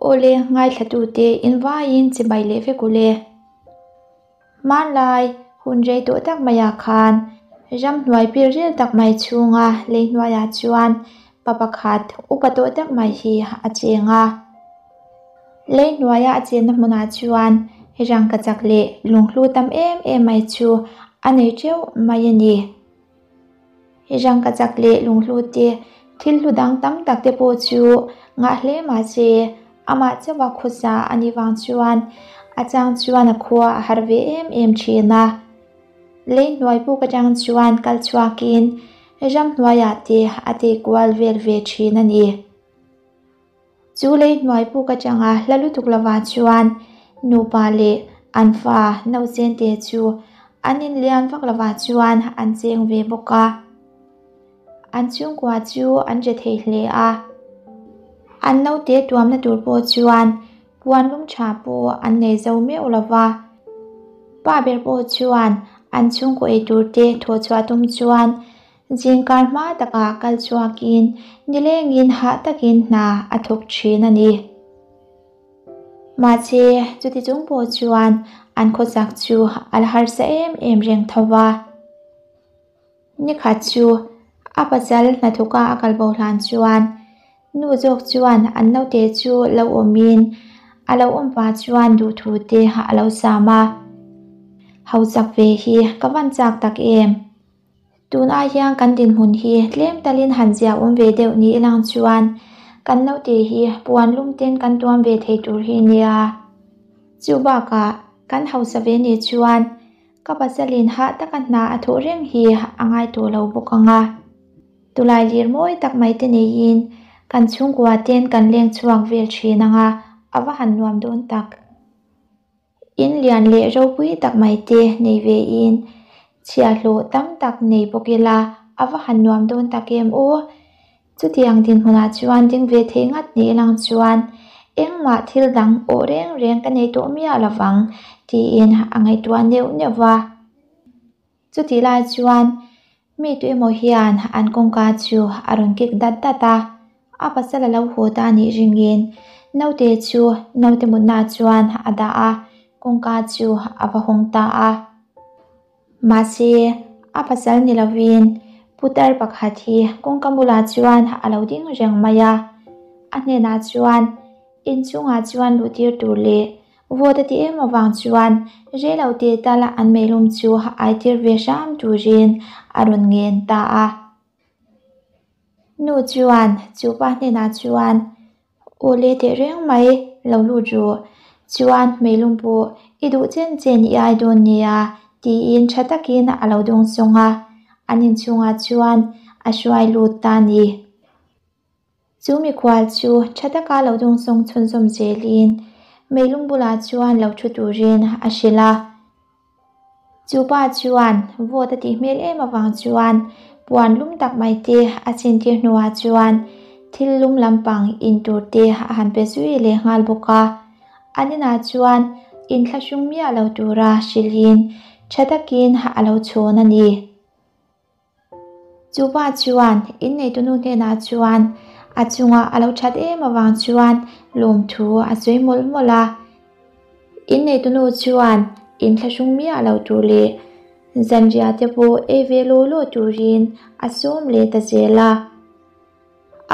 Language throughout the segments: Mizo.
Awle, ngaithlatute invaiin chibai leh vek ule. Hmanlai hun rei tawh tak maiah khan ramhnuai pil ril tak mai chhunga lei hnuaiah chuan pa pakhat upa tawh tak mai hi a cheng a. Lei hnuaia a chenna hmunah chuan rangkachak leh lunghlu tam em em mai chu a nei teuh mai a ni. Rangkachak leh lunghlu te, thil hlu dang tam tak te pawh chu ngah hle mah se, amah chauha khawsa a nih vang chuan a chang chuan a khua a har ve em em thin a. Lei hnuai puk atang chuan kal chhuakin ramhnuaiah te a tei kual vel ve thin a ni. Chu lei hnuai puk atanga hla lutuk lovah chuan nupa leh an fa nausen te chu an inliam vak lovah chuan an cheng ve bawk a. An chhungkua chu an che thei hle a. An naute tuamna tur pawh chuan puan lum tha pawh an nei zo meuh lova. Pa ber pawh chuan an chhungkaw eitur te thawhchhuah tum chuan Zingkar hma takah kal chhuakin nilengin hah takin hna a thawk thin a ni. Mahse, chuti chung pawh chuan an khawsak chu a la harsa em em reng tho va. Nikhat chu a pasal hnathawka a kalbo hlan chuan Nu zawk chuan an naute chu lo awmin a lo awm pah chuan duhthu te a lo sam a. Hausak ve hi ka van chak tak em? Tun ai hian kan dinhmun hi tlem talin han ziah awm ve deuh ni ilang chuan kan naute hi puan lum ten kan tuam ve thei tur hi nia. Chu bakah kan hausa ve ni chuan ka pasalin hah taka hna a thawh reng hi a ngai tawh lo bawk ang a. Tulai lir mawi tak mai te neiin kan chhungkua ten kan leng chhuak vel thin ang a, a va han nuam dawn tak. In lian leh ropui tak mai te nei ve in chhiahhlawh tam tak nei bawk ila a va han nuam dawn tak em aw. Chutiang dinhmunah chuan ding ve thei ngat ni ilang chuan engmah thil dang awh reng reng ka nei tawh miah lovang tiin a ngaihtuah neuh neuh va. Chutih lai chuan mi tu emaw hian an kawngka chu a rawn kik dat dat a, a pasal a lo haw ta anih ringin naute chu naute mutna chuan a dah a, kawngka chu a va hawng ta a. Mahse, a pasal ni lovin putar pakhat hi kawngka bulah chuan a lo ding reng mai a, a hnenah chuan inchungah chuan luhtir tur leh Vawt a ti em avang chuan rei lo te tal an meilum chu ai tir ve hram turin a rawn ngen ta a. Nu chuan chu pa hnenah chuan, Aw le teh reng mai, lo lut rawh. Chuan meilum pawh i duh chen chen i ai dawn nia tiin tha takin a lo dawng sawng a, an inchhungah chuan a hruai lut ta a ni. Chu mikhual chu tha taka lo dawngsawng chhunzawm zelin meilung bulah chuan lo thu turin a hrilh a. Chu pa chuan vawt a tih hmel em avang chuan puan lum tak mai te a chintir hnuah chuan thil lum lampang in tur te a han pe zui leh nghal bawk a. An inah chuan inthlahrung miah lo tura hrilhin tha takin a lo chhawn a ni. Chu pa chuan inneitunu hnenah chuan a chunga a lo that em avang chuan lawmthu a sawi mawlh mawlh a. Inneitunu chuan inthlahrung miah lo tur leh zanriah te pawh ei ve law law turin a sawm leh ta zel a.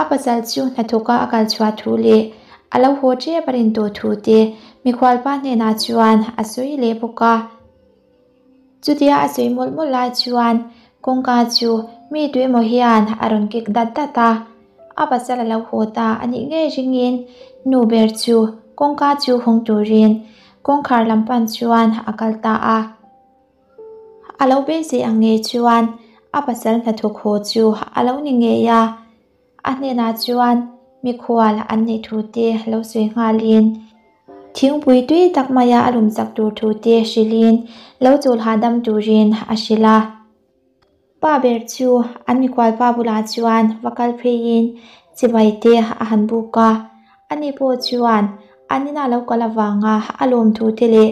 A pasal chu hnathawka a kal chhuah thu leh a lo haw tep a rin tawh thu te mikhualpa hnenah chuan a sawi leh bawk a. Chutia a sawi mawlh mawlh lai chuan kawngka chu mi tuemaw hian a rawn kik dat dat a, a pasal a lo haw ta a nih ngei ringin nu ber chu kawngka chu hawng turin kawngkhar lam pan chuan a kal ta a. A lo beisei ang ngei chuan a pasal hnathawk haw chu a lo ni ngei a. A hnenah chuan mikhual an neih thu te lo sawi nghalin thingpui tui tak maia a lum chak tur thu te hrilhin lo chawl hahdam turin a hrilh a. Pa ber chu an mikhual pa bulah chuan va kal pheiin chibai te a han buk a. Ani pawh chuan an inah lo kal avanga a lawm thu te leh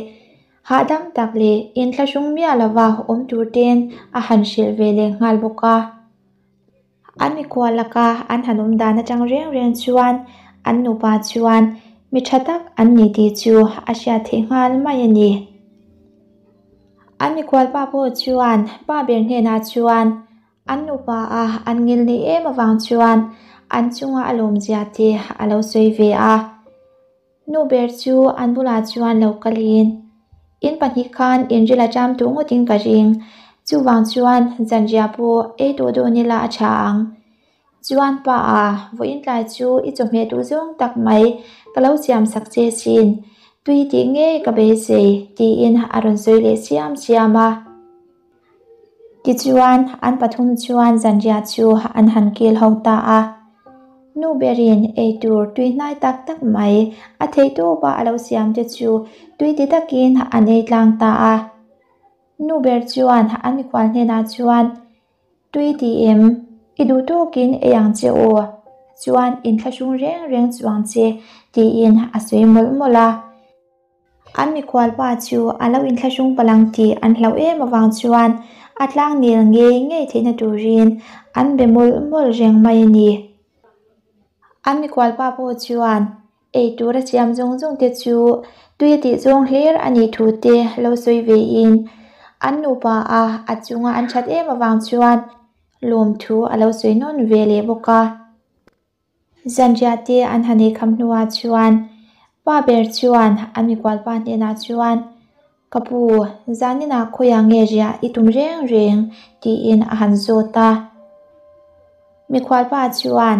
hahdam tak leh inthlahrung miah lova awm tur ten a han hrilh ve leh nghal bawk a. An mikhual laka an han awm dan atang reng reng chuan an nupa chuan Mi tha tak an ni tih chu a hriat theih nghal mai a ni. An mikhual pa pawh chuan pa ber hnenah chuan an nupa a an ngil neih em avang chuan an chunga a lawmzia te a lo sawi ve a. Nu ber chu an bulah chuan lo kalin, In pahnih khan inril a ṭam duh ngawtin ka ring, chuvang chuan zanriah pawh ei tawh dawn ila a ṭha ang. Chuan pa a, vawiin tlai chu i chawhmeh duh zawng tak mai ka lo siam sak che sin, tui tih ngei ka beisei, tiin a rawn sawi leh siam siam a. Tichuan, an pathum chuan zanriah chu an han kil ho ta a. Nu berin eitur tui hnai tak tak mai a theihtawpa a lo siam te chu tui ti takin an ei tlang ta a. Nu ber chuan an mikhual hnenah chuan, Tui ti em? I duh tawkin ei ang che aw. Chuan inthlahrung reng reng chuang che, tiin a sawi mawlh mawlh a. An mikhual pa chu a lo inthlahrung palang tih an hlauh em avang chuan a tlang nel ngei ngei theihna turin an be mawlh mawlh reng mai a ni. An mikhual pa pawh chuan ei tura siam zawng zawng te chu tui a tih zawng hlir a nih thu te lo sawi ve in an nupa a a chunga an that em avang chuan lawmthu a lo sawi nawn ve leh bawk a. Zanriah te an han eikham hnuah chuan pa ber chuan a mikual pa hnenah chuan, Ka pu, zaninah khawiah nge riah i tum reng reng? tiin a han zawt a. Mikhual pa chuan,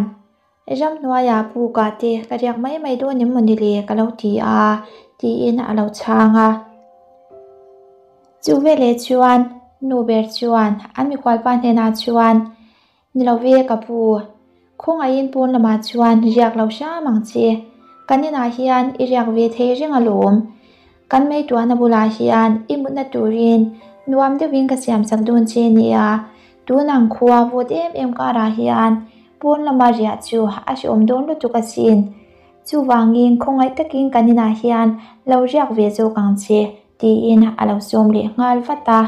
Ramhnuaiah pukah te ka riak mai mai dawn em mawni le ka lo ti a, tiin a lo chhang a. Chu veleh chuan nu ber chuan an mikhual pa hnenah chuan, Ni lo ve ka pu, khawngaihin pawn lamah chuan riak lo hram ang che. Kan inah hian i riak ve thei reng alawm. Kan meituahna bulah hian i mutna turin nuam deuhin ka siam chak dawn che nia. Tun ang khua vawt em em karah hian pawn lama riah chu a hrehawm dawn lutuk asin. Chuvangin khawngaih takin kan inah hian lo riak ve zawk ang che, tiin a lo sawm leh nghal vat a.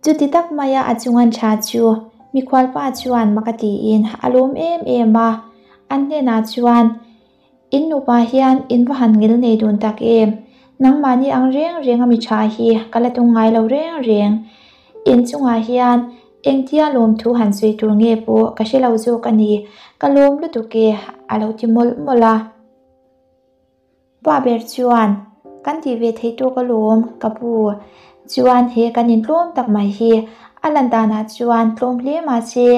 Chuti tak maia a chungan tha chu mikhualpa chuan mak a tiin a lawm em em a, an hnenah chuan, In nupa hian in va han ngil nei dun tak em? Nangmahni ang reng reng a mi tha hi ka la tung ngai lo reng reng. In chungah hian engtia lawmthu han sawi tur nge pawh ka hre lo zawk a ni, ka lawm lutuk e a lo ti mawlh mawlh a. Pa ber chuan, Kan tih ve theih tawk alawm, ka pu. Chuan he kan intlawm tak mai hi a lan danah chuan tlawm hle mahse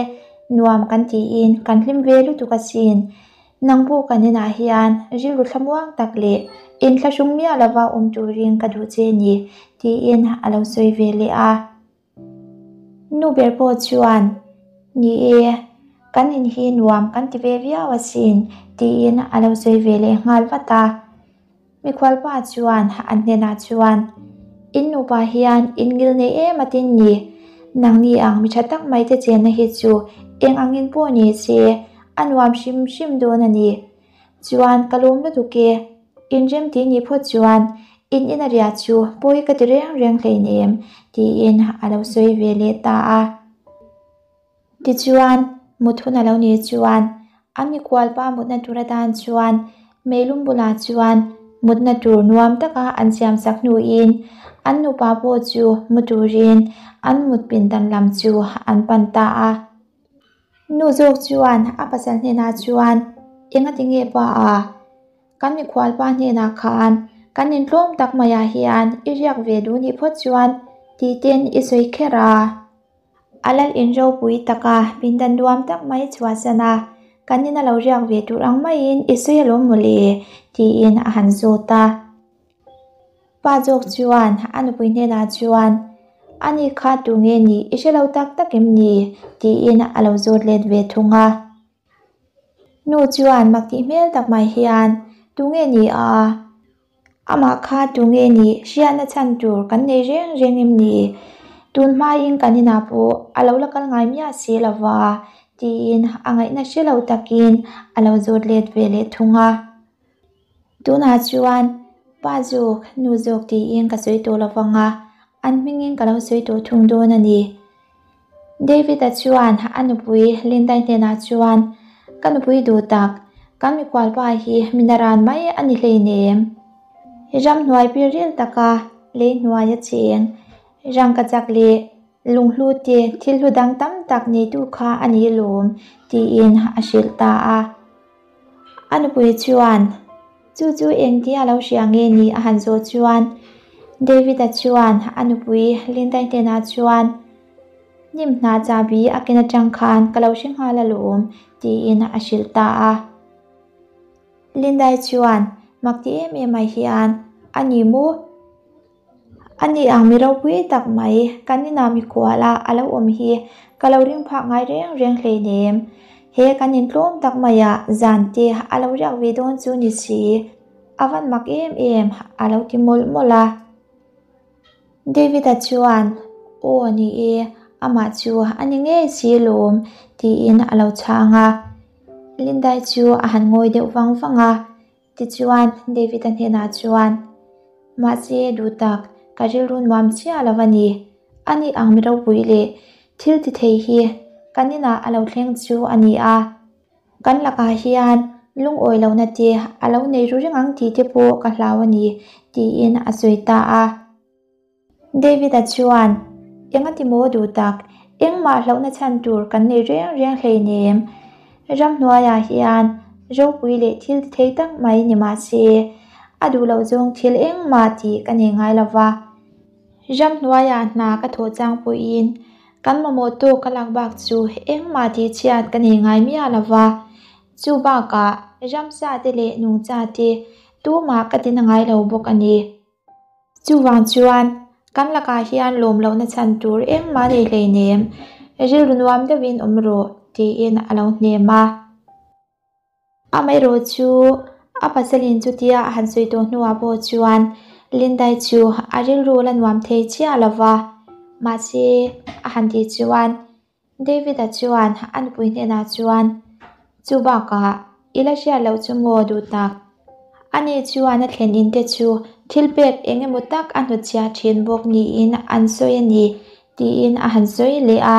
nuam kan tiin kan hlim ve lutuk asin. Nang pawh kan inah hian rilru thlamuang tak leh inthlahrung miah lova awm turin ka duh che ni, tiin a lo sawi ve leh a. Nu ber pawh chuan, Ni e, kan in hi nuam kan ti ve viau asin, tiin a lo sawi ve leh nghal vat a. Mikhualpa chuan an hnenah chuan, In nupa hian in ngil nei em atin ni, nangni ang mi tha tak mai te chenna hi chu eng angin pawh ni se a nuam hrim hrim dawn a ni. Chuan ka lawm lutuk e, inrem tih nih phawt chuan in ina riah chu pawi ka ti reng reng hleinem tiin a lo sawi ve leh ta a. Tichuan mut hun a lo nih chuan a mikual pa mutna tur atan chuan meilum bulah chuan mutna tur nuam taka an siam sak hnuin an nupa pawh chu mu turin an mut pindan lam chu an pan ta a. Nu zawk chuan a pasal hnenah chuan, Engati nge pa a? Kan mikhual pa hnenah khan kan intlawm tak maiah hian i riak ve duh nih phawt chuan tih ten i sawi kher a. A lal in ropui taka pindan nuam tak mai chhuahsan a, kan ina lo riak ve tur ang maiin i sawi alawm mawle tiin a han zawt a. Pa zawk chuan a nupui hnenah chuan, Ani kha tu nge nih i hre lo tak tak em ni? tiin a lo zawt let ve thung a. Nu chuan mak tih hmel tak mai hian, Tu nge ni a? Amah kha tu nge nih hriatna chhan tur kan nei reng reng em ni? Tun hmain kan inah pawh a lo la kal ngai miah si lo va, tiin a ngaihna hre lo takin a lo zawt let ve leh thung a. Tunah chuan pa zawk, nu zawk tiin ka sawi tawh lo vang a, an hmingin ka lo sawi tawh thung dawn a ni. David-a chuan a nupui Linda-i hnenah chuan, Ka nupui duh tak, Kan mikhualpa hi mi naran mai a ni hleinem. Ramhnuai piril taka lei hnuaia cheng rangkachak leh lunghlu te thil hlu dang tam tak neitu kha a ni lawm tiin a hrilh ta a. A nupui chuan, Chu chu engtia lo hria nge ni a han zawh chuan David-a chuan a nupui Linda-i hnenah chuan, Hnim hnah chahbi a ken atang khan ka lo hre nghal alawm tiin a hrilh ta a. Lindai chuan mak ti em em ah hian a ni maw? A ni ang mi ropui tak mai kan inah mikhual a a lo awm hi ka lo ring phak ngai reng reng hleinem. He kan intlawm tak maiah zan te a lo riak ve dawn chu ni si. A van mak em em a lo ti mawlh mawlh a. David-a chuan, Aw ni e, amah chu a ni ngei si lawm, tiin a lo chhang a. Lindai chu a han ngawi deuh vang vang a, tichuan David-a hnenah chuan, Mahse, duh tak, ka rilru nuam chiah lo a ni. Ani ang mi ropui leh thil ti thei hi kan inah a lo thleng chu a ni a. Kan lakah hian lungawi lohna te a lo nei ru reng ang tih te pawh ka hlau a ni, tiin a sawi ta a. David-a chuan, Engati maw duh tak, engmah hlauhna chhan tur kan nei reng reng hleinem. Ramhnuaiah hian ropui leh thil ti thei tak mai ni mah se, a duh loh zawng thil engmah tih ka nei ngai lo va. Ramhnuaiah hna ka thawh chang pawhin kan mamawh tawk ka lak bak chu engmah tih chhiat ka nei ngai miah lo va. Chu bakah ramsa te leh nungcha te tumah ka tina ngai lo bawk a ni. Chuvang chuan kan lakah hian lawm lohna chhan tur engmah nei hleinem, rilru nuam deuhin awm rawh tiin a lo hnem a. Amaherawh chu a pasalin chutia a han sawi tawh hnuah pawh chuan Lindai chu a rilru la nuam thei chiah lo va, mahse a han tih chuan David-a chuan a nupui hnenah chuan, Chu bakah i la hriat loh chu maw duh tak? Ani chuan a thlen in te chu thil pek eng emaw tak a hnutchhiah thin bawk niin an sawi a ni, tiin a han sawi leh a.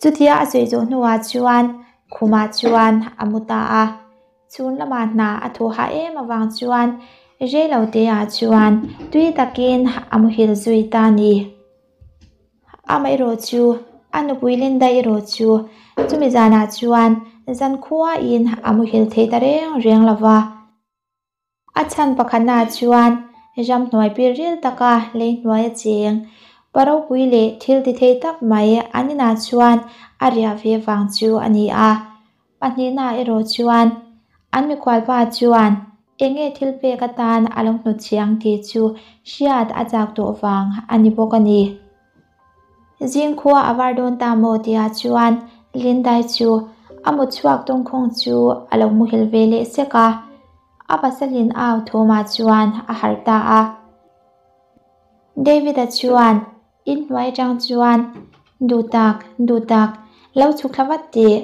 Chutia a sawi zawh hnuah chuan khumah chuan a mu ta a, chhun lamah hna a thawh hah em avang chuan reilo teah chuan tui takin a muhil zui ta a ni. Amaherawh chu a nupui Linda erawh chu chumi zanah chuan zankhuain a muhil thei ta reng reng lo va. A chhan pakhatnaah chuan ramhnuai pir ril taka lei hnuai a cheng. Pa ropui leh thil ti thei tak mai an inah chuan a riah ve vang chu a ni a. Pahnihnaah erawh chuan an mikhualpa chuan eng nge thil pek atan a lo hnutchhiang tih chu hriat a chak tawh vang a ni bawk a ni. Zingkhua a var dawn ta maw tihah chuan Lindai chu a mut chhuak tawngkhawng chu a lo muhil ve leh sek a, a pasalin a au thawmah chuan a harh ta a. David-a chuan inhnuai atang chuan, Duhtak, duhtak, lo chhuk thla vat teh,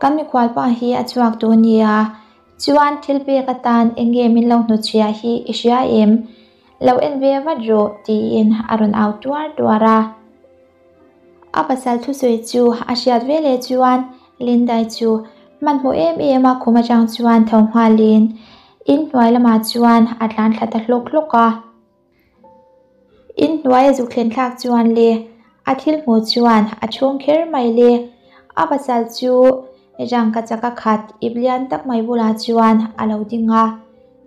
kan mikhualpa hi a chhuak tawh nia, chuan thil pek atan eng nge min lo hnutchhiah hi i hria em? Lo en ve vat rawh tiin a rawn au tuar tuar a. A pasal thusawi chu a hriat ve leh chuan Lindai chu hmanhmawh em em a khum atang chuan tho nghalin inhnuai lamah chuan a tlan thla ta hlawk hlawk a. Inhnuai a zuk thlen thlak chuan le a thil hmuh chuan a chhung kher mai le. A pasal chu rangka chaka khat ip lian tak mai bulah chuan a lo ding a.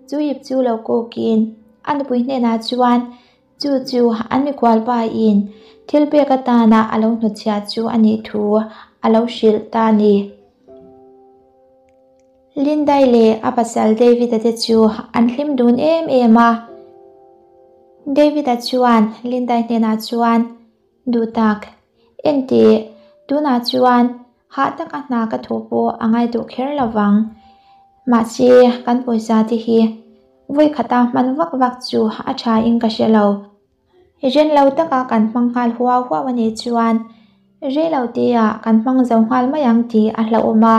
Chu ip chu lo kawkin a nupui hnenah chuan chu chu an mikhual pa in thil pek atana a lo hnutchhiah chu a nih thu a lo hrilh ta a ni. Lindai leh a pasal David-a te chu an hlim dun em em a. David-a chuan Lindai hnenah chuan, Duh tak, enteh, tunah chuan hah taka hna ka thawh pawh a ngai duh kher lo vang. Mahse, kan pawisa te hi vawi khata hman vak vak chu a tha in ka hre lo. Ren lo taka kan hmang nghal huau huau a nih chuan rei lo te ah kan hmang zo nghal mai ang tih a hlauhawm a.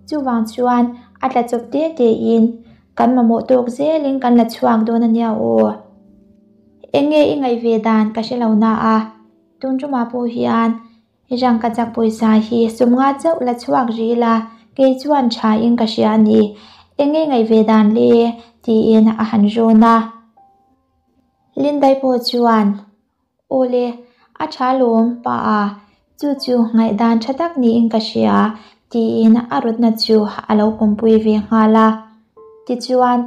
Chuvang chuan a tla chawp te te in kan mamawh tawk zel in kan la chhuak dawn a nia aw. Eng nge i ngaih ve dan ka hre lo na a, tun tumah pawh hian rangkachak pawisa hi sum nga chauh la chhuak rih la kei chuan tha in ka hria a ni, eng nge ngaih ve dan le? tiin a han rawn a. Lindai pawh chuan, Aw le, a tha lawm pa a, chu chu ngaihdan tha tak niin ka hria, tiin a rawtna chu a lo pawmpui ve nghal a. Tichuan,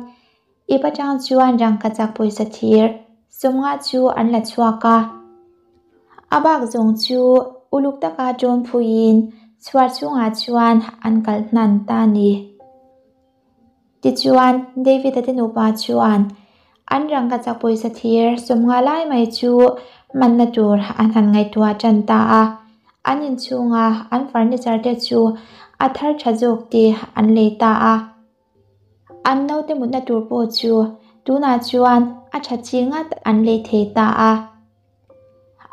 ip atang chuan rangkachak pawisa thir sawmnga chu an la chhuak a. A bak zawng chu uluk taka tawn phuiin chhuar chhungah chuan an kalh hnan ta a ni. Tichuan, David-a te nupa chuan an rangkachak pawisa thir sawmnga lai mai chu hmanna tur an han ngaihtuah tan ta a. An inchhunga an furniture te chu a thar tha zawk te an lei ta a. An naute mutna tur pawh chu tunah chuan a tha chi ngat an lei thei ta a.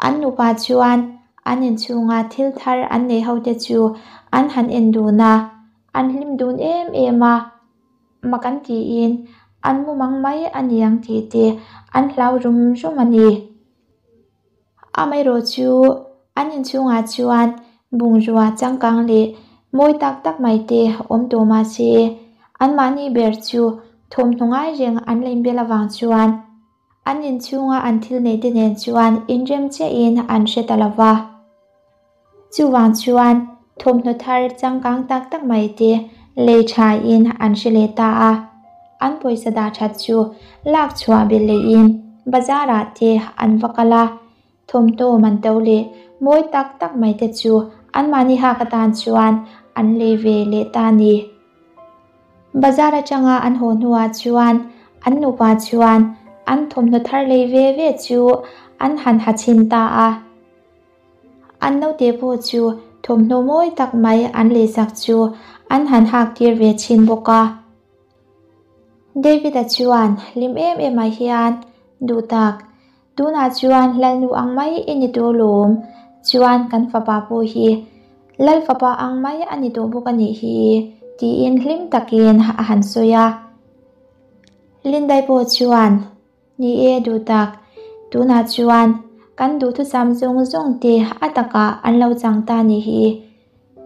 An nupa chuan an inchhunga thil thar an nei ho te chu an han en dun a, an hlim dun em em a, mak an tiin an mu mang mai a ni ang tih te an hlau rum rum a ni. Amaherawh chu an inchhungah chuan bungrua changkang leh mawi tak tak mai te awm tawh mah se, anmahni ber chu thawmhnaw ngai reng an la inbel avang chuan An inchhunga an thil neih te nen chuan inrem chiahin an hre ta lo va. Chuvang chuan thawmhnaw thar changkang tak tak mai te lei thain an hre leh ta a. An pawisa dah that chu lak chhuah belh lehin bazar ah te an va kal a. Thawmhnaw man to leh mawi tak tak mai te chu anmahni hak atan chuan an lei ve leh ta a ni. Bazar atanga an haw hnuah chuan an nupa chuan an thawmhnaw thar lei ve ve chu an han ha chhin ta a. An naute pawh chu thawmhnaw mawi tak mai an leisak chu an han hak tir ve chhin bawk a. David-a chuan hlim em em ah hian duh tak Tunah chuan Lalnu ang mai i ni tawh lawm, chuan kan fapa pawh hi Lal fapa ang mai a ni tawh bawk a nih hi, tiin hlim takin a han sawi a. Lindai pawh chuan, Ni e duh tak, tunah chuan kan duhthusam zawng zawng te a takah an lo chang ta a nih hi.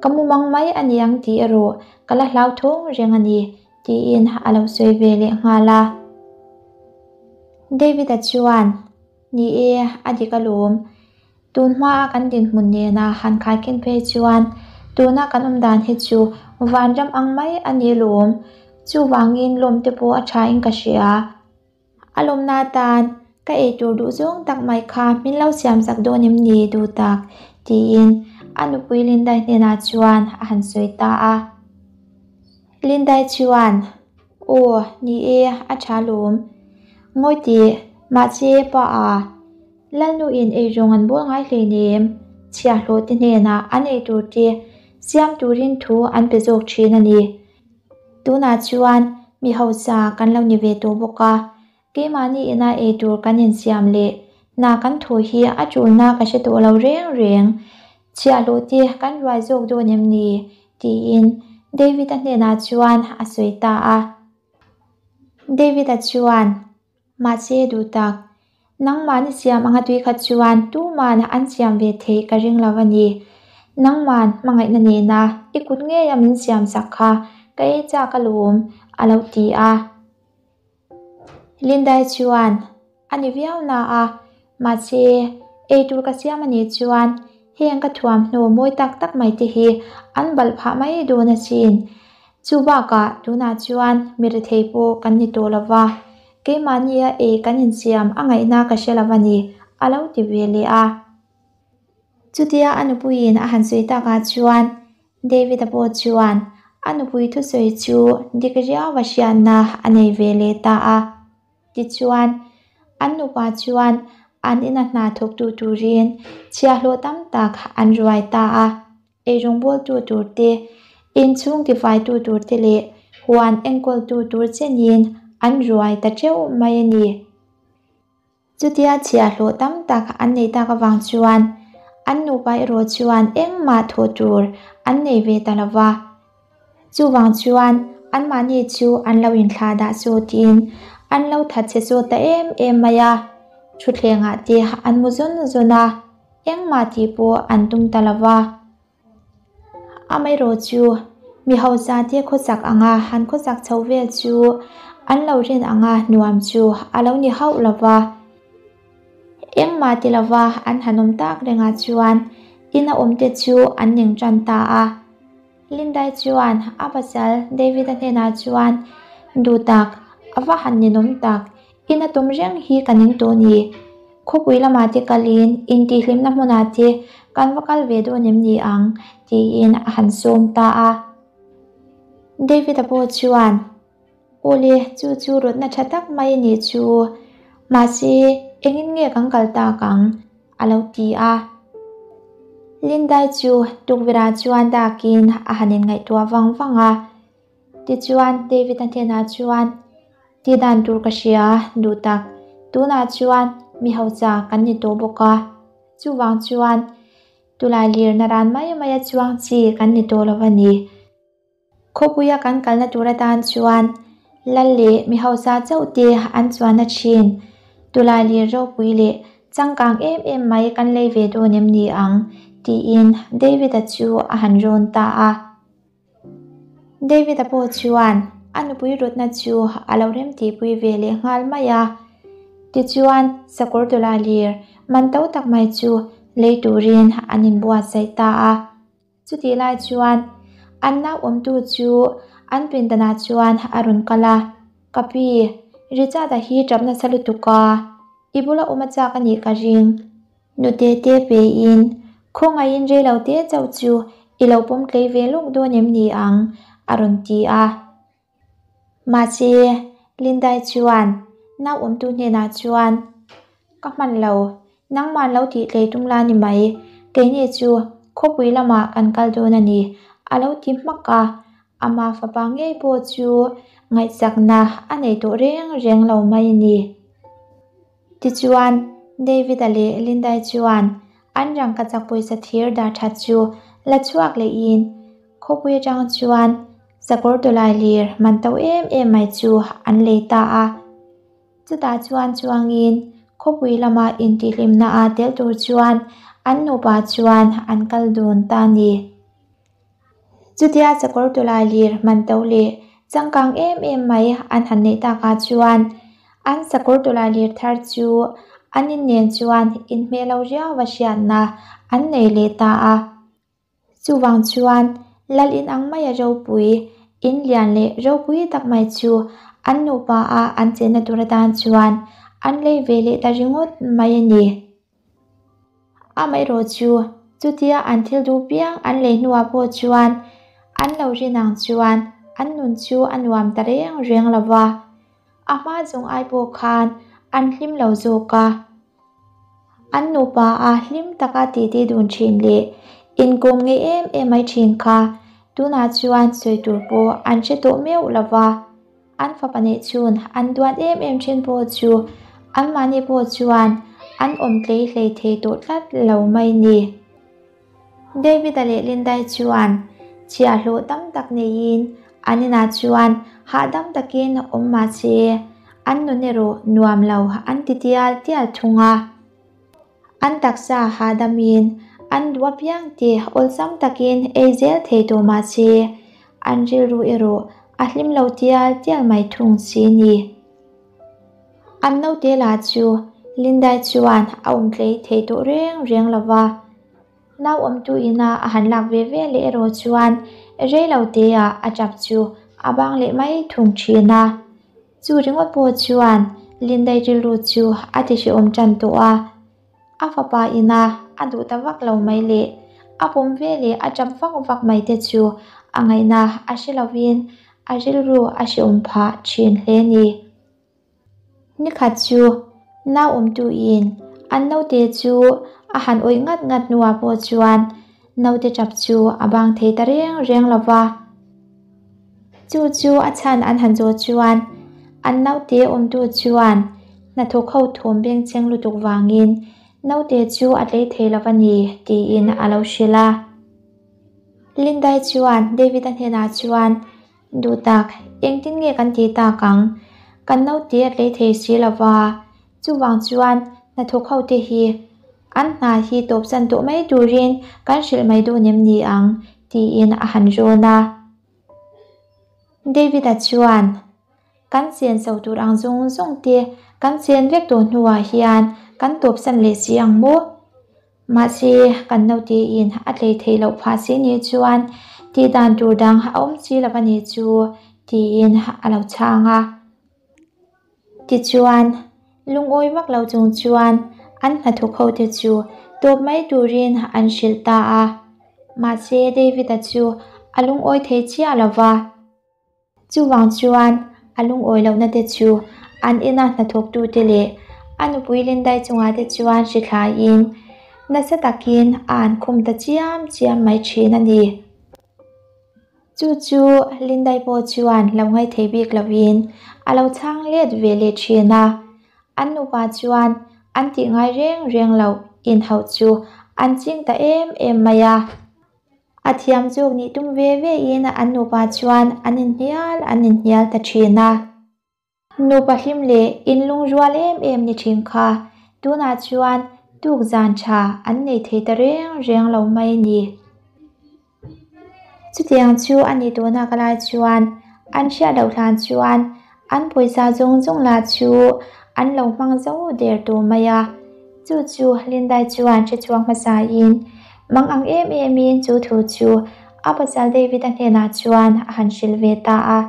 Ka mumang mai a ni ang tih erawh ka la hlauthawng reng a ni, tiin a lo sawi ve leh nghal a. David-a chuan, Ni e, a dik alawm. Tun hmaa kan dinhmun nena han khaikhin phei chuan tuna kan awm dan hi chu vanram ang mai a ni alawm. Chuvangin lawmte pawh a thain ka hria. A lawmna atan ka eitur duh zawng tak mai kha min lo siam zak dawn em ni duh tak? tiin a nupui Lindai hnenah chuan a han sawi ta a. Lindai chuan, Aw, ni e, a tha lawm. Ngawi tih, mahse pa a, Lalnuin eirawng an bawl ngai hleinem, chhiahhlawh te hnenah an eitur te siam turin thu an pe zawk thin a ni. Tunah chuan mi hausa kan lo ni ve tawh bawk a, keimahni ina eitur kan insiam leh hna kan thaw hi a tulna ka hre tawh lo reng reng. Chhiahhlawh te kan ruai zawk dawn em ni? tiin David-a hnenah chuan a sawi ta a. David-a chuan. Mahse duh tak, nangmahni siam anga tui khat chuan tuman an siam ve theih ka ring lo a ni. Nangman hmangaihna nena i kut ngeia min siam sak kha ka ei chak alawm, a lo ti a. Lindai chuan, A ni viau na a, mahse ei tur ka siam a nih chuan heng ka thuamhnaw mawi tak tak mai te hi an balh phah mai dawn asin. Chu bakah tunah chuan mi rethei pawh kan ni tawh lo va, keimahnia ei kan insiam a ngaihna ka hre lo a ni, a lo ti ve leh a. Chutia a nupuiin a han sawi takah chuan David-a pawh chuan a nupui thusawi chu dik riau a hriatna a nei ve leh ta a. Tichuan, an nupa chuan an ina hna thawktu turin chhiahhlawh tam tak an ruai ta a. Eirawngbawltu tur te, inchhung tifaitu tur te leh huan enkawltu tur chenin an ruai ta teuh mai a ni. Chutia chhiahhlawh tam tak an neih tak avang chuan an nupa erawh chuan engmah thawh tur an nei ve ta lo va. Chuvang chuan anmahni chu an lo inthlah dah sawtin an lo thatchhe sawt ta em em mai a, thutthlengah te an mu zawn zawn a, engmah tih pawh an tum ta lo va. Amaherawh chu Mi hausa te khawsak anga han khawsak chho vel chu an lo rin anga nuam chu a lo ni hauh lo va. Engmah ti lova an han awm tak rengah chuan ina awmte chu an ning tan ta a. Lindai chuan a pasal David-a hnenah chuan, Duh tak, a va han ninawm tak, ina tum reng hi ka ning tawh ni. Khawpui lamah te kalin intihhlimna hmunah te kan va kal ve dawn em ni ang? tiin a han sawm ta a. David-a pawh chuan, Awle, chu chu rawtna tha tak mai a nih chu. Mahse, engin nge kan kal tak ang? a lo ti a. Lindai chu tukverhah chuan dakin a han inngaihtuah vang vang a. Tichuan, David-a hnenah chuan, Ti dan tur ka hria, duh tak. Tunah chuan mi hausa kan ni tawh bawk a. Chuvang chuan, tulai lirna ran mai maia chuang chi kan ni tawh lo a ni. Khawpuia kan kalna tur atan chuan lal leh mi hausa chauh te an chuan a thin. Tulai lir ropui leh changkang em em mai kan lei ve dawn em ni ang? tiin David-a chu a han rawn ta a. David-a pawh chuan a nupui rawtna chu a lo remtihpui ve leh nghal mai a. Tichuan, sakawr tulai lir man to tak mai chu lei turin an inbuatsaih ta a. Chutih lai chuan an nau awmtu chu an pindanah chuan a rawn kal a, Ka pi, Richard-a hi ṭap nasa lutuk a, i bula awm a chak a nih ka ring. Nute te peiin khawngaihin rei lo te chauh chu i lo pawm tlei ve lawk dawn em ni ang? a rawn ti a. Mahse, Lindai chuan nau awmtu hnenah chuan, Ka hman lo, nangmah lo tih tlei tum la ni mai, keini chu khawpui lamah kan kal dawn a ni, a lo ti hmak a. Ama fapa ngei pawh chu ngaihsakna a nei tawh reng reng lo mai a ni. Tichuan, David-a leh Lindai chuan an rangkachak pawisa thir dah that chu la chhuak lehin khawpui atang chuan Sakawr tawlai lir man to em em mai chu an lei ta a. Chutah chuan chuangin khawpui lama intihhlimna a tel tur chuan an nupa chuan an kal dun ta a ni. Chutia sakawr tawlai lir man to leh changkang em em mai an han neih takah chuan an sakawr tawlai lir thar chu an in nen chuan inhmeh lo riau va hriatna an nei leh ta a. Chuvang chuan lal in ang maia ropui, in lian leh ropui tak mai chu an nupa a an chenna tur atan chuan an lei ve leh ta ringawt mai a ni. Amaherawh chu chutia an thil duh piang an lei hnuah pawh chuan an lo rin ang chuan an nun chu a nuam ta reng reng lo va, a hma zawng ai pawh khan an hlim lo zawk a. An nupa a hlim taka titi dun thin leh inkawm ngei em em mai thin kha tunah chuan sawi tur pawh an hre tawh meuh lo va. An fapa neih chhun an duat em em thin pawh chu anmahni pawh chuan an awm tlei hlei thei tawh tlat lo mai ni. David-a leh Lindai chuan chhiahhlawh tam tak neiin an inah chuan hahdam takin awm mah se, an nun erawh nuam lo an ti tial tial thung a. An taksa hahdamin an duh apiang te awlsam takin ei zel thei tawh mah se, an rilru erawh a hlim lo tial tial mai thung si ni. An naute lah chu Lindai chuan a awm tlei thei tawh reng reng lo va. Nau awmtu ina a han lak ve ve leh erawh chuan rei lo teah a tap chu a bang leh mai thung thin a. Chu ringawt pawh chuan Lindai rilru chu a ti hrehawm tan tawh a. A fapa ina a duh ta vak lo mai leh a pawm ve leh a tap vak vak mai te chu a ngaihna a hre lovin a rilru a hrehawm phah thin hle ni. Nikhat chu nau awmtuin an naute chu a han awih ngat ngat hnuah pawh chuan naute tap chu a bang thei ta reng reng lo va. Chu chu a chhan an han zawh chuan an naute awmtu chuan hnathawk ho thawm bengchheng lutuk vangin naute chu a tlei thei lo va ni tiin a lo hrilh a. Lindai chuan David-a hnenah chuan Duh tak, engtin nge kan tih tak ang? Kan naute a tlei thei si lo va, chuvang chuan hnathawk ho te hi an hna hi tawpsan tawh mai turin kan hrilh mai dawn em ni ang? tiin a han rawn a. David-a chuan, Kan senso tur ang zawng zawng te kan chen vek tawh hnuah hian kan tawpsan leh si ang maw? Mahse, kan naute in a tlei theih loh phah si nih chuan tih dan tur dang a awm si lo a nih chu, tiin a lo chhang a. Tichuan, lungawi vak lo chung chuan an hnathawk hote chu tawp mai turin an hrilh ta a. Mahse, David-a chu a lungawi thei chiah lo va. Chuvang chuan a lungawi lohna te chu an ina hnathawktute leh a nupui Lindai chungah te chuan hri thlaiin nasa takin a an khum ta chiam chiam mai thin a ni. Chu chu Lindai pawh chuan lo ngaithei bik lovin a lo chhang let ve leh thin a. An nupa chuan an tih ngai reng reng loh inhauh chu an ching ta em em mai a. A thiam zawk nih tum ve ve in an nupa chuan an inhnial an inhnial ta thin a. Nupa hlim leh inlungrual em em ni thin kha tunah chuan tuk zan tha an nei thei ta reng reng lo mai a ni. Chutiang chu a nih tawhna ka lai chuan an hriat loh hlan chuan an pawisa zawng zawng lah chu an lo hmang zo der tawh mai a. Chu chu Lindai chuan hre chhuak hmasa in mang ang em em in chu thu chu a pasal David-a hnenah chuan a han hrilh ve ta a.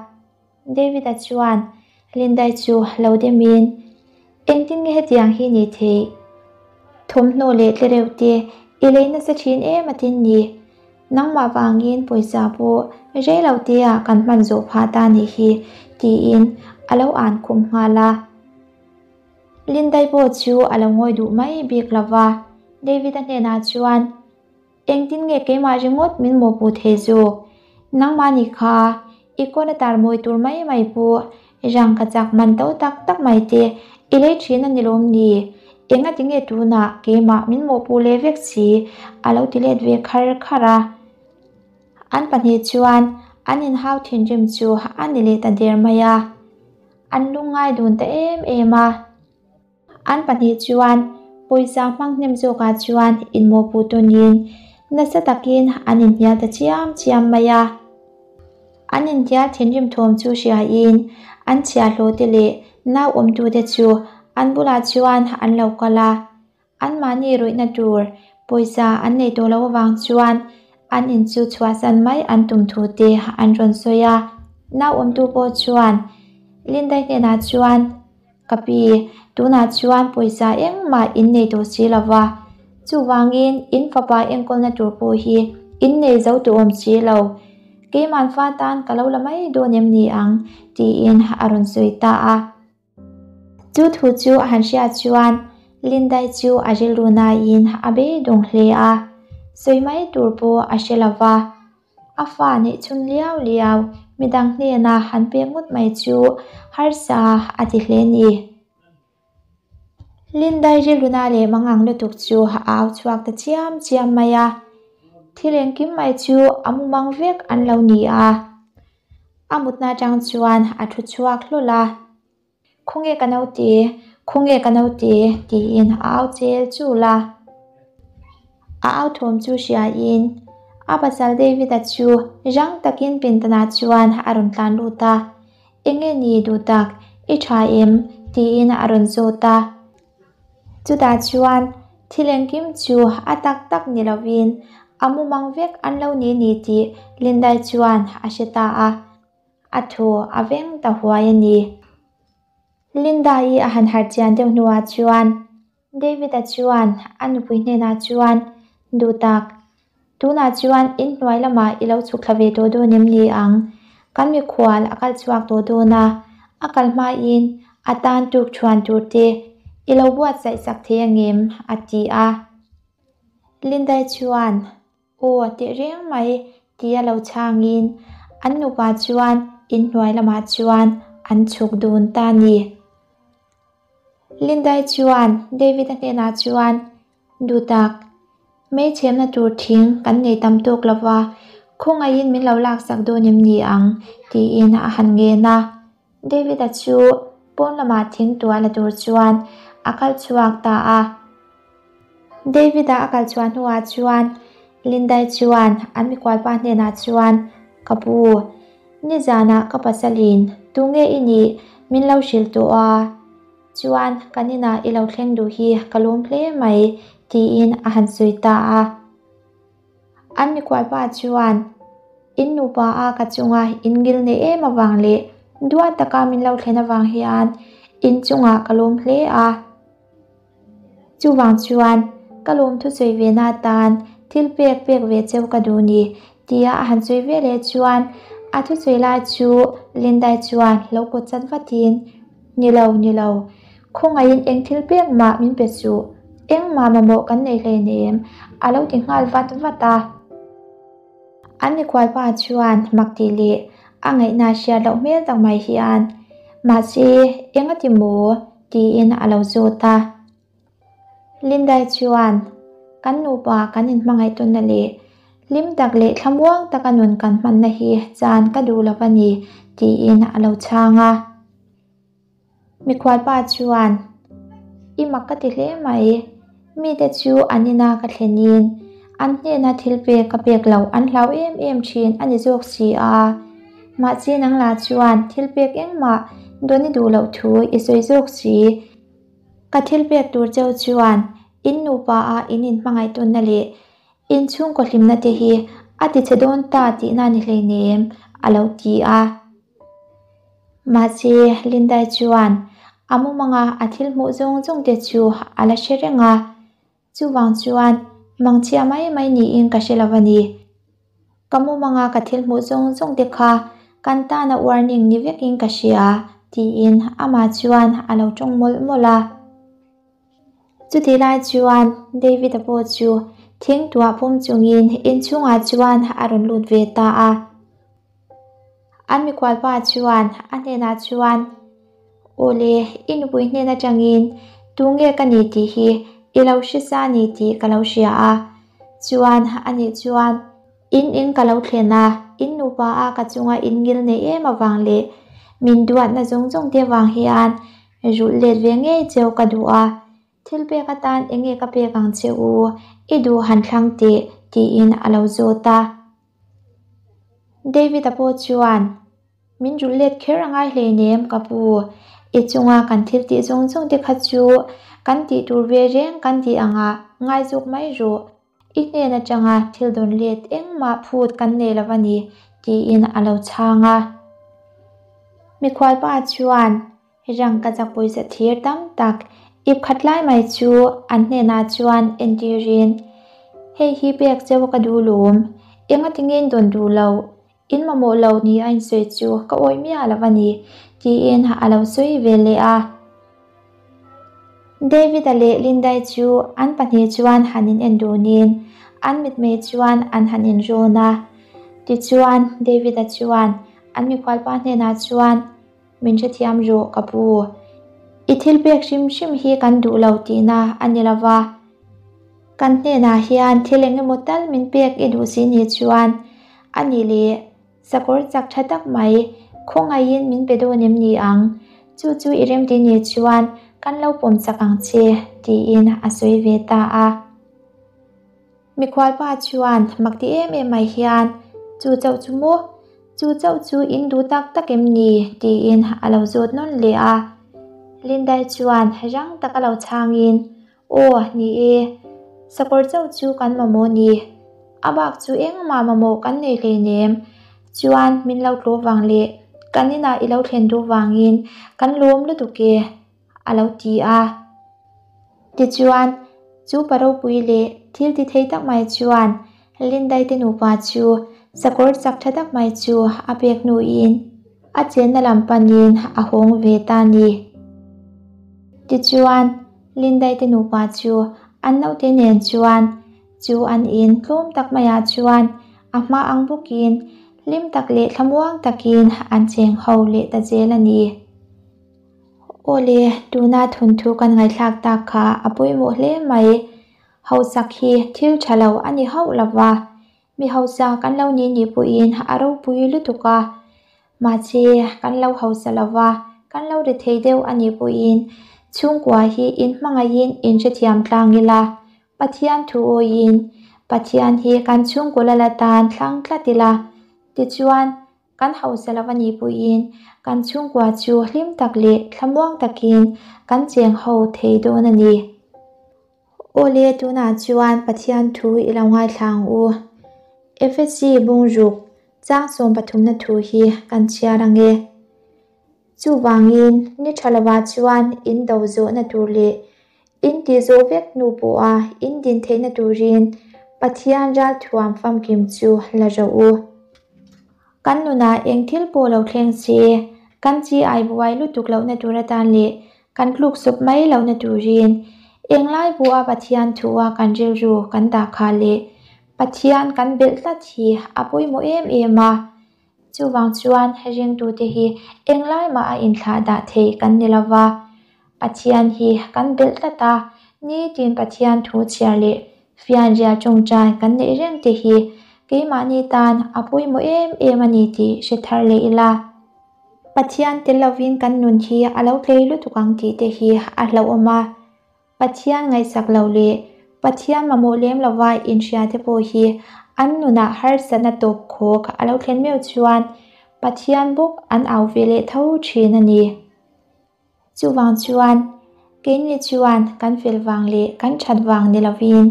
David-a chuan Lindai chu lo dem in, Engtin nge hetiang hi ni theih? Thawmhnaw leh tlereuh te i lei nasa thin em atin ni? Nangmah vangin pawisa pawh rei lo te ah kan hman zawh phah ta nih hi, tiin a lo an khum nghal a. Lindai pawh chu a lo ngawi duh mai bik lo va, David-a hnenah chuan, Engtin nge keimah ringawt min mawhpuh thei zawk? Nangmah nih kha, i kawn a tar mawi tur mai mai pawh rangka chak man to tak tak mai te i lei thin a ni lawm ni? Engati nge tunah keimah min mawhpuh leh vek si? a lo ti let ve khar khar a. An pahnih chuan an inhau thinrim chu a ni leh ta der mai a. An lungngai dun ta em em a. An pahnih chuan pawisa hmang hnem zawkah chuan inmawhpuh tawnin nasa takin an inhnial ta chiam chiam mai a. An inhnial thinrim thawm chu hriain an chhiahhlawhte leh nau awmtute chu an bulah chuan an lo kal a. Anmahni ruihna tur pawisa an nei tawh loh avang chuan an in chu chhuahsan mai an tum thu te an rawn sawi a. Nau awmtu pawh chuan Lindai hnenah chuan, Ka pi, tunah chuan pawisa engmah in nei tawh si lo va, chuvangin in fapa enkawlna tur pawh hi in nei zo tawh awm si lo. Keiman fa tan ka lo la mai dawn em ni ang? tiin a rawn sawi ta a. Chu thu chu a han hriat chuan Lindai chu a rilru naiin a beidawng hle a, sawi mai tur pawh a hre lo va. A fa neih chhun liau liau midang hnena han pek ngawt mai chu harsa a ti hle ni. Lindai rilru na leh mangang lutuk chu a au chhuak ta chiam chiam mai a, thil engkim mai chu a mumang vek an lo ni a. A mutna atang chuan a thu chhuak hlawl a, Khawnge ka naute, khawnge ka naute tiin a au chel chul a. A au thawm chu hriain a pasal David-a chu rang takin pindanah chuan a rawn tlan lut a, Enge ni duh tak, i tha em? tiin a rawn zawt a. Chutah chuan thil engkim chu a tak tak ni lovin a mumang vek an lo ni ni tih Lindai chuan a hre ta a, a thu a veng ta huai a ni. Lindai a han harh chian deuh hnuah chuan David-a chuan a nupui hnenah chuan, Duh tak, tunah chuan inhnuai lamah i lo chhuk thla ve tawh dawn em ni ang? Kan mikhual a kal chhuak tawh dawn a, a kal hmain a tan tuk thuan tur te i lo buatsaih sak thei angem? a ti a. Lindai chuan, Aw teh reng mai tia lo chhangin an nupa chuan inhnuai lamah chuan an chhuk dun ta a ni. Lindai chuan David-a hnenah chuan, Duhtak, hmeichhemna tur thing kan nei tam tawk lo va, khawngaihin min lo laksak dawn em ni ang? tiin a han ngen a. David-a chu pawn lamah thing tuah la tur chuan a kal chhuak ta a. David-a a kal chhuah hnuah chuan Lindai chuan an mikualpa hnenah chuan, Ka pu, Nizanah ka pasalin tunge i nih min lo hrilh tawh a, chuan kan inah i lo thleng duh hi ka lawm hle mai tiin a han sawi ta a. An mikhualpa chuan in nupa a ka chunga in ngil nei em avang leh duat taka min lo thlen avang hian in chungah ka lawm hle a. Chuvang chuan ka lawm thusawi ve na atan thil pek pek ve cheu ka duh ni tia a han sawi ve leh chuan a thusawi lai chu Lindai chuan lo pawt chat vatin, Ni lo, ni lo, khawngaihin eng thil pek mah min pe suh, engmah mamawh kan nei hleinem a lo ti nghal vat vat a. An mikhualpa chuan mak tih leh a ngaihna hriat loh hmel tak mai hian, Mahse, eng a ti maw? tiin a lo zawt a. Lindai chuan, Kan nupa kan inhmangaih tawnna leh hlim tak leh thlamuang taka nun kan hmanna hi chan ka duh lo a ni, tiin a lo chhang a. Mikhualpa chuan, I mak ka ti hle mai, mite chu an ina ka thlenin an hnena thil pek ka pek loh an hlau em em thin a ni zawk si a. Mahse nang lah chuan thil pek engmah dawn i duh loh thu i sawi zawk si. Ka thil pek tur cheu chuan in nupa ah in inhmangaih tawnna leh In chhungkaw hlimna te hi a ti chhe dawn ta tihna ni hleinem, a lo ti a. Mahse, Lindai chuan a mumanga a thil hmuh zawng zawng te chu a la hre reng a, chuvang chuan mangchhia mai mai niin ka hre lo a ni. Ka mumanga ka thil hmuh zawng zawng te kha kan tana warning ni vekin ka hria, tiin amah chuan a lo tawng mawlh mawlh a. Chutih lai chuan David-a pawh chu thing tuah pum chungin inchhungah chuan a rawn lut ve ta a. An mikhualpa chuan a hnenah chuan, Awle, i nupui hnen atangin tunge ka ni tih hi i lo hre sa ni tih ka lo hria a. Chuan anih chuan in in ka lo thlen a, in nupa a ka chunga in ngil nei em avang leh min duatna zawng zawng te vang hian Rulh let ve ngei cheu ka duh a, thil pek atan eng nge ka pek ang che u, i duh han thlang teh, tiin a lo zawt a. David-a pawh chuan, Min rulh let kher a ngai hleinem ka pu, i chunga kan thil tih zawng zawng te kha chu kan tih tur ve reng kan tih angah ngai zawk mai rawh, I hnen atanga thil dawn let engmah phut kan nei lo a ni, tiin a lo chhang a. Mikhualpa chuan rangka chak pawisa thir tam tak ip khat lai mai chu an hnenah chuan entirin, Hei hi pek cheu ka duh lawm, engati nge in dawn duh loh? In mamawh lo ni a insawi chu ka awih miah lo a ni, tiin a lo sawi ve leh a. David-a leh Lindai chu an pahnih chuan han in en dunin an mitmei chuan an han inrawn a. Tichuan, David-a chuan an mikhualpa hnenah chuan, Min hrethiam rawh ka pu. I thil pek hrim hrim hi kan duh lo tihna a ni lo va. Kan hnenah hian thil eng emaw tal min pek i duh si ni chuan a ni leh sakawr chak tha tak mai khawngaihin min pe dawn em ni ang? Chu chu i remti ni chuan kan lo pawm chak ang che tiin a sawi ve ta a. Mikhualpa chuan mak ti em em mai hian, Chu chauh chu maw? Chu chauh chu in duh tak tak em ni? tiin a lo zawt nawn leh a. Lindai chuan rang tak a lo chhangin, Aw, ni e. Sakawr chauh chu kan mamawh ni. A bak chu engmah mamawh kan nei hleinem. Chuan min lo tlawh vang leh kan inah i lo thlen duh vangin kan lawm lutuk e. a lo ti a. Tichuan, chu pa ropui leh thil ti thei tak mai chuan Lindai te nupa chu sakawr chak tha tak mai chu a pek hnuin a chenna lam panin a hawng ve ta ni. Tichuan, Lindai te nupa chu an naute nen chuan chu an in tlawm tak maiah chuan a hma ang bawkin hlim tak leh thlamuang takin an cheng ho leh ta zel a ni. Awle, tuna thunthu kan ngaihthlak tak kha a pawimawh hle mai. Hausak hi thil tha lo a ni hauh lo va, mi hausa kan lo nih nih pawhin a ropui lutuk a. Mahse, kan lo hausa lo va, kan lo ri thei deuh a nih pawhin chhungkua hi inhmangaihin inhrethiam tlang ila, Pathian thu awiin Pathian hi kan chhungkaw lal atan thlang tlat ila. Tichuan. Kan hausa lo a nih pawhin kan chhungkua chu hlim tak leh thlamuang takin kan cheng ho thei dawn a ni. Awle tunah chuan Pathian thu i lo ngaithla ang u. Efesi bungruk chang sawm pathumna thu hi kan chhiar ang e. Chuvangin ni tha lovah chuan in do zawhna tur leh in tih zawh vek hnu pawha in din theihna turin Pathian ralthuam famkim chu la rawh u. Kan nunah eng thil pawh lo thleng se, kan chi ai buai lutuk lohna tur atan leh kan tluk sawp mai lohna turin englai pawha Pathian thua kan rilru kan dah khah leh Pathian kan belh tlat hi a pawimawh em em a. Chuvang chuan ringtute hi englai mah a inthlah dah thei kan ni lo va, Pathian hi kan belh tlat a, nitin Pathian thu chhiar leh fianrial tawngtai kan neih reng te hi keimahni tan a pawimawh em em a ni tih hre thar leh ila. Pathian tel lovin kan nun hi a lo tlei lutuk ang tih te hi a hlauhawm a. Pathian ngaihsak lo leh Pathian mamawh lem lova inhria te pawh hi an nunah harsatna tawp khawk a lo thlen meuh chuan Pathian bawk an au ve leh tho thin a ni. Chuvang chuan keini chuan kan fel vang leh kan that vang ni lovin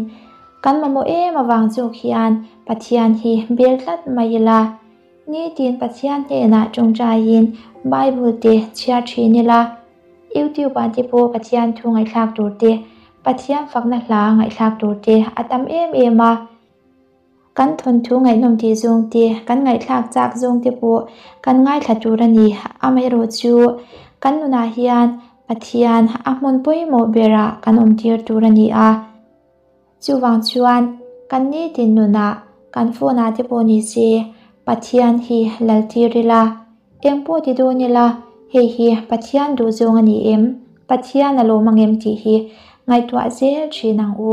kan mamawh em avang zawk hian Pathian hi bel tlat mai ila. Nitin Pathian hnenah tawngtaiin Bible te chhiar thin ila. YouTube ah te pawh Pathian thu ngaihthlak tur te, Pathian fakna hla ngaihthlak tur te a tam em em a. Kan thawnthu ngaihnawm tih zawng te, kan ngaihthlak chak zawng te pawh kan ngaithla tur a ni. Amaherawh chu kan nunah hian Pathian a hmun pawimawh berah kan awm tir tur a ni a. Chuvang chuan kan nitin nunah kan phone ah te pawh ni se Pathian hi lal tir ila, eng pawh ti dawn ila hei hi Pathian duh zawng a ni em, Pathian a lawm ang em tih hi ngaihtuah zel thin ang u.